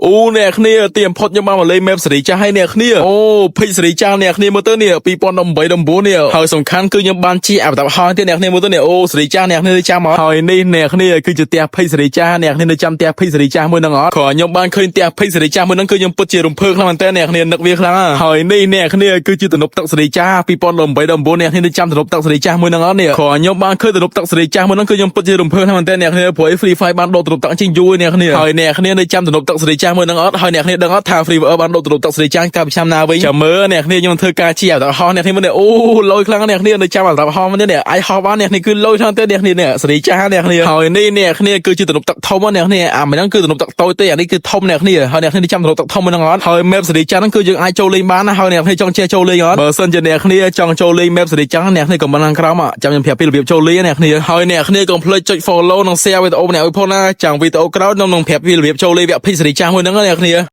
អូអ្នកគ្នាទីបំផុតខ្ញុំបានមកលេង map សេរីចាស់ហើយអ្នកគ្នាអូភិកសេរីចាស់អ្នកគ្នាមើលទៅនេះ2018 19នេះហើយសំខាន់គឺខ្ញុំបានជិះអាបតាហោះទៀតអ្នកគ្នាមើលទៅនេះអូសេរីចាស់អ្នកគ្នាចាំមកហើយនេះអ្នកគ្នាគឺជាផ្ទះភិកសេរីចាស់អ្នកគ្នានៅចាំផ្ទះភិកសេរីចាស់មួយហ្នឹងអត់គ្រាន់ខ្ញុំបានឃើញផ្ទះភិកសេរីចាស់មួយហ្នឹងគឺខ្ញុំពិតជារំភើបខ្លាំងមែនតើអ្នកគ្នានឹកវាខ្លាំងហើយនេះអ្នកគ្នាគឺជាទំនប់ទឹកសេរីចាស់2018 19អ្នកគ្នានៅចាំទំនប់ទឹកសេរីចាស់មួយហ្នឹងអត់នេះគ្រាន់ខ្ញុំបានឃើញទំនប់ទឹកសេរីចាស់មួយហ្នឹងគឺខ្ញុំពិតជារំភើបខ្លាំងមែនតើអ្នកគ្នាព្រោះ Free Fire បានដកទំនប់ទឹកចេញយូរអ្នកគ្នាហើយអ្នកគ្នានៅចាំទំនប់ទឹកសេរីចាស់មួយហ្នឹងអត់ហើយអ្នកគ្នាដឹងអត់ថា Free Fire បានដកទំនប់ទឹកសេរីចាស់កាលពីឆ្នាំណាវិញចាំមើលអ្នកគ្នាខ្ញុំធ្វើការជិះអាហោះអ្នកគ្នាមើលនេះអូលយខ្លាំងអ្នកគ្នានៅចាំអាហោះនេះនេះអាចហោះបានអ្នកគ្នាគឺលយខ្លាំងទេអ្នកគ្នានេះសេរីចាស់អ្នកគ្នាហើយនេះអ្នកគ្នាគឺជាទំនប់ទឹកធំអ្នកគ្នាអាមួយហ្នឹងគឺទំនប់ទឹកតូចទេអានេះគឺធំអ្នកគ្នាហើយអ្នកគ្នាចាំទំនប់ទឹកធំហ្នឹងអត់ហើយ map សេរីចាស់ហ្នឹងគឺយើងអាចចូលលេងបានណាហើយអ្នកគ្នាចង់ចេះចូលលេងអត់បើសិនជាអ្នកគ្នាចង់ចូលលេង map សេរីចាស់អ្នកគ្នា comment ខាងក្រោមចាំខ្ញុំប្រាប់ពីរបៀបចូលលេងអ្នកគ្នាហើយអ្នកគ្នាកុំភ្លេចចុច follow និង share វីដេអូម្នាក់ឲ្យផងណាចាំវីដេអូក្រោយខ្ញុំនឹងប្រាប់ពីរបៀបចូលលេងវគ្គភិកសេរីចាស់មួយហ្នឹងអ្នកគ្នា។